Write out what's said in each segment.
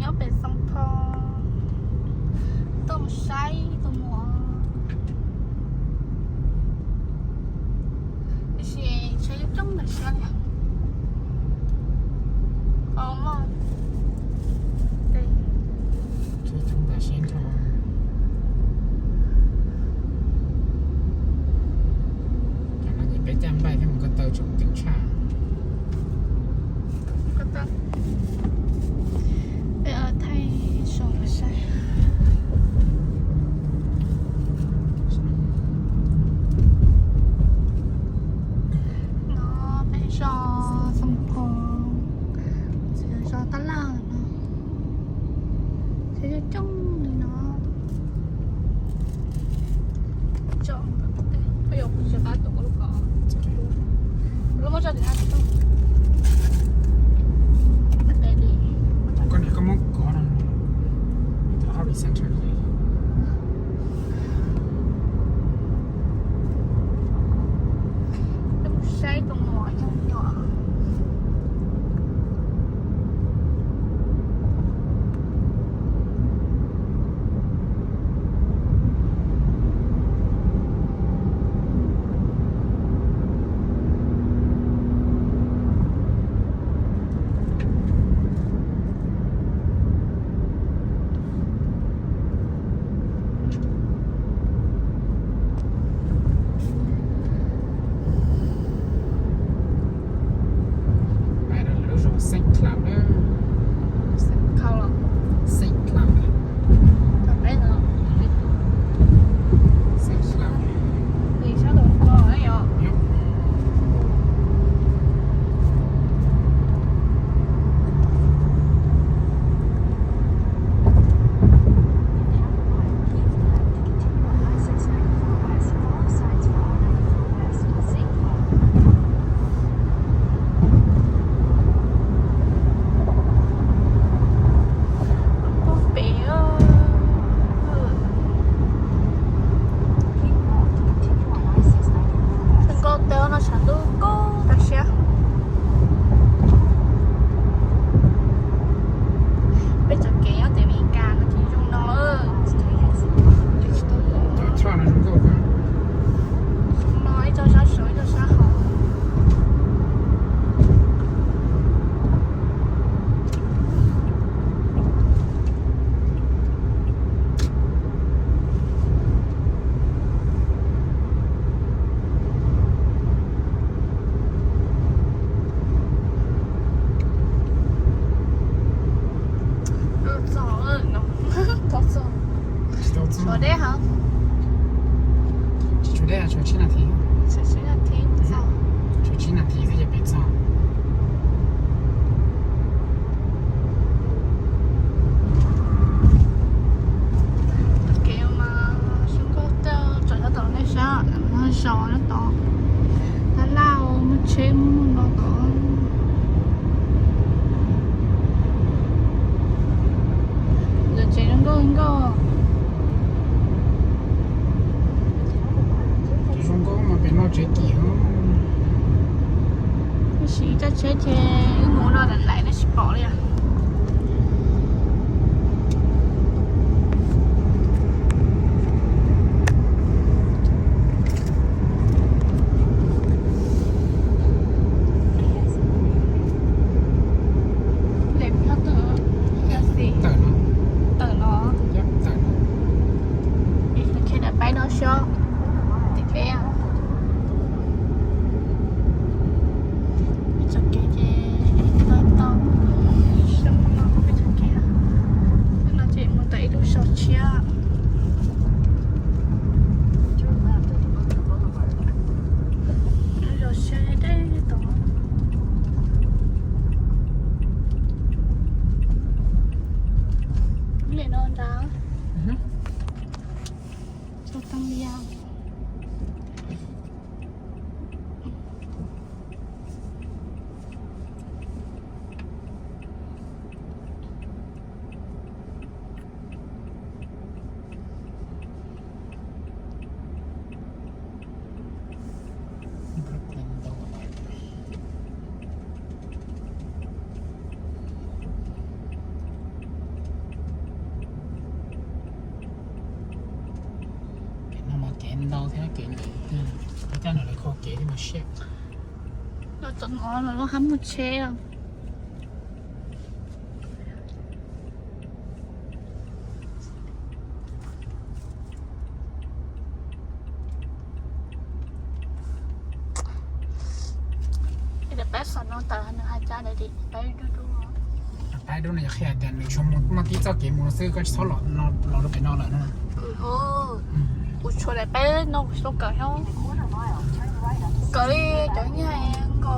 Nyob pem Xoo Thoo, tuaj mus saib tus muam. Tiam sis tsheb coob ntawm siab li. Ov, muaj. Tsheb coob ntawm siab nrho. Cov no ces peb caj npaj thiab mus ko taw tseem ceeb tshaj. Peb thaij zoo lawm saib. No peb zos Xoo Thoo, zos Tab Laj no, tsheb coob coob li no. Koj niam koj muab kov no, Hobby Center. Saib tus muam coj nyom. Peb rau lub zos Saint Cloud na. Saint Cloud los? Saint Cloud. Tom peb no. Saint Cloud. Nws sab tom ko na yom. Yep. Pem, nkauj tau no tshav ntuj kub tas siab. Peb txoj kev nyob tim Amelikas no ces zoo no. Zoo no ib co sab saud ib co sab hauv. Txog, txog, txog. Tshuav deb heev. Tsis tshuav deb, tshuav tsib nas this. Tshuav tsib nas this, tshuav tsib nas this xwb ces peb txog. Kev mas zoo nkauj tag, tsom nyob tom nej sab, zos nyob tod, tab laj muaj tsheb muaj no tod. Lawv tsev zoo nkauj nkauj. Tsev zoo nkauj mas pem no tsev kim heev. Tab sis coj tsheb ces wb mus no lawm lawm nej tsis pom li os. Tawm no, tawm no, tawm no. Peb no xyov tim peb. Peb txoj kev ces tau tau, xyov no peb txoj kev, no ces mus tau ib lub zos tshiab. Lub zos tshiab deb deb tod. Lub no nrad, tau tau li yog. Ntau thiab kev ntawm tiag, ua cas no lawv kho kev thiab mas siab. Los txog no los loj hab muaj tsheb os. Peb xav no tas nws hais cas lawm, peb dub dub. Peb dub no yog qhia tias nws tsuas muaj tib txoj kev mus no xwb, koj tsis txhob los rau pem no lawm no. Kuv tshuav daim peb no kuv xav kawm xyoo, kawm li cov nyiaj ko,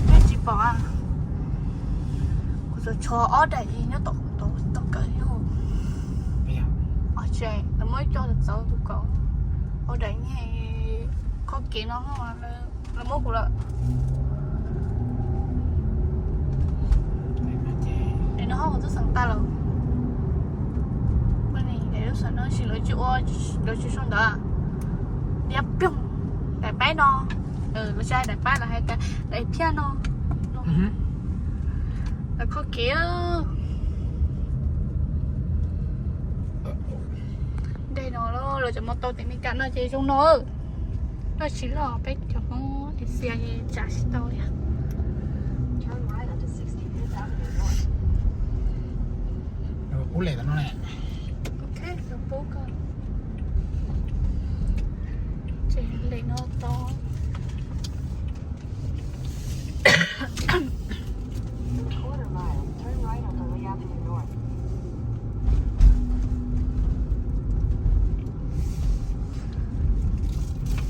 peb tsis pom. Kuv tsuas tshuav ob daim nyob tom tau kawm xyoo. Lawv muab ib co txawv kuv kawm, ob daim nyiaj kho kev no lawv muab kuv lawm. Daim no ho kuv twb xeem tas lawm. Daim lub xeem no sis lawv tsis ua, lawv tsis sau ntawv, liab ploog. Daim peb no, lawv tsis hais daim peb, lawv hais tias daim phiaj no. Lawv kho kev. Dej no lawv cov mus tau tim Meskas no ces zoo no. Loj tsis loj peb cov Hmoob es xia es tsa tsis tau li. Ub le no ne. Ces le no tau.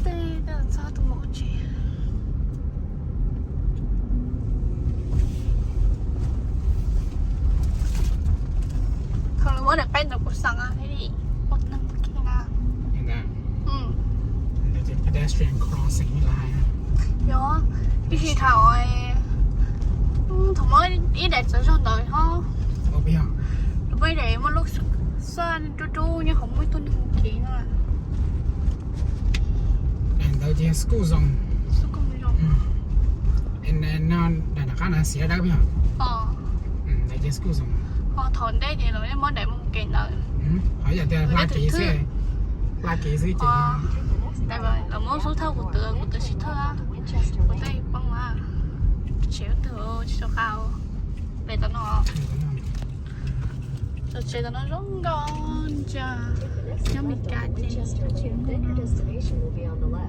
Tej txhob tus maum tsev. Thaum lawv muab daim peb ntawd kuv xeem li muaj neeg kiag na. Yog, ib tsis thaum, thaum muab ib daim txawv zog ntawd ho, lawv muab ib daim muaj lub xaj dub dub nyob hauv muaj ib tug neeg kev no. Ntawd ces school zone. No daim nram qab na xiav dawb yog. Ntawd ces school zone. Ho thaum ntej ces lawv muab daim mus kev ntawd. Ho yog tias hla kev xwb, hla kev xwb ces. Lawv muab xub thawj kuv twv, kuv twv sib thawj, kuv twb poob mas. Tsev twg tsis tau qab, pem tom no. Cov tsev tom no zoo nkauj ntsia, nyob Meskas ces cov tsev zoo nkauj no.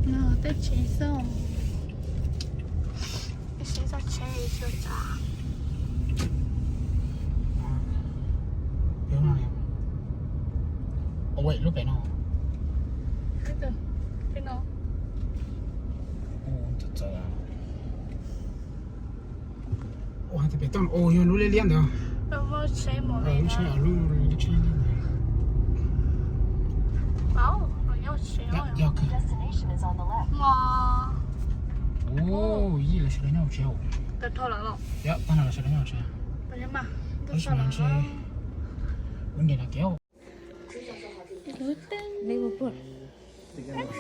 No tej tsev xwb. Ib sib txoj tsheb tsis tsav. Lub pem no. Pem no. Ua hais tias pem toj no yog lub liab liab ntawd. Lub tsheb, lub tsheb liab ntawd. Yij los sawv daws nyob hauv tsev. Yog tag no los sawv daws nyob hauv tsev. Tab sis mas ntshe ua nres no kev.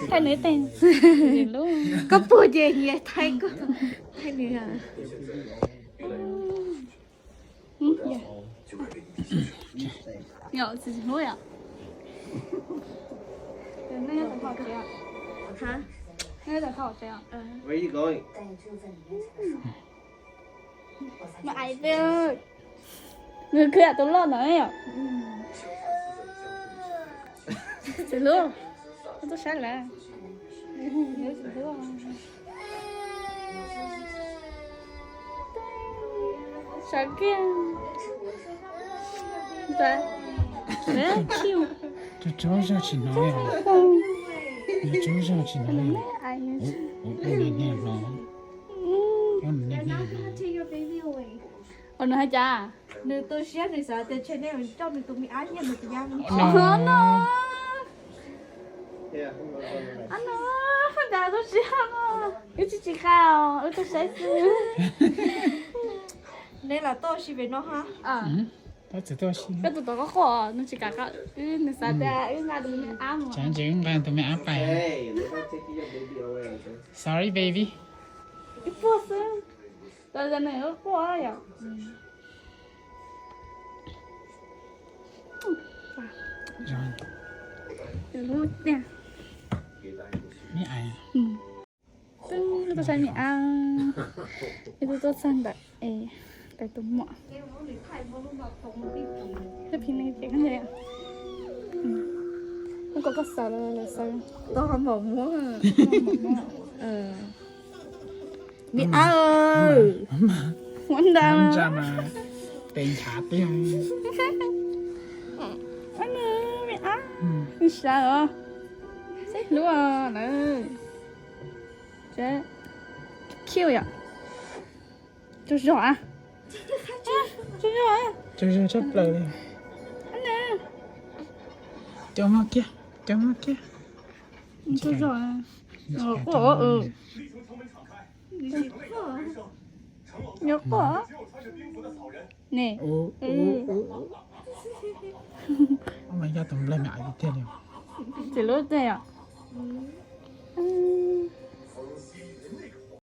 Thaij nws tes. Koj puag ces nyias thaij koj, thaij nws. Yog tsis hlub yom. Nws khwv tus loj ntawd yom. Tsis hlub, tub sab lawm. Sawv kiag. Tub zog tsis hnov li. Tub zog tsis hnov li. Ua nws hais cas? Nws tu siab, nws xav tias ntshe nej coj nws tus me ab nyiag nws tus yam no. No, ntawd tu siab, wb tsis tsis qab, wb tu saib xwb. Neb los tuaj si pem no ha. Koj tus tod qoj qoj, nws tsis kam, wb nws xav tias wb nqa tus me ab mus. Ces wb nqa tus me ab pais. Sorry baby. Ib puag xwb. Tau nws quaj yom. Lub tiag. Me ab. Twb tuaj saib me ab. Twb tuaj txog ntawm es pais tus muam. Koj kom koj xaws los lawv xaws. Me ab, muab nta mas pes ntshav tiag. Me ab, sawv os, saib hlub lawm. Cute yom. Tsaug zog a. Tsaug zog a. Tsaug zog tshaj plaws li. Cov mog kiag, cov mog kiag. Tsaug zog. Quaj, quaj. Ne. Mas yog tus nplaig me ab tiag li. Txiv lub tiag yom.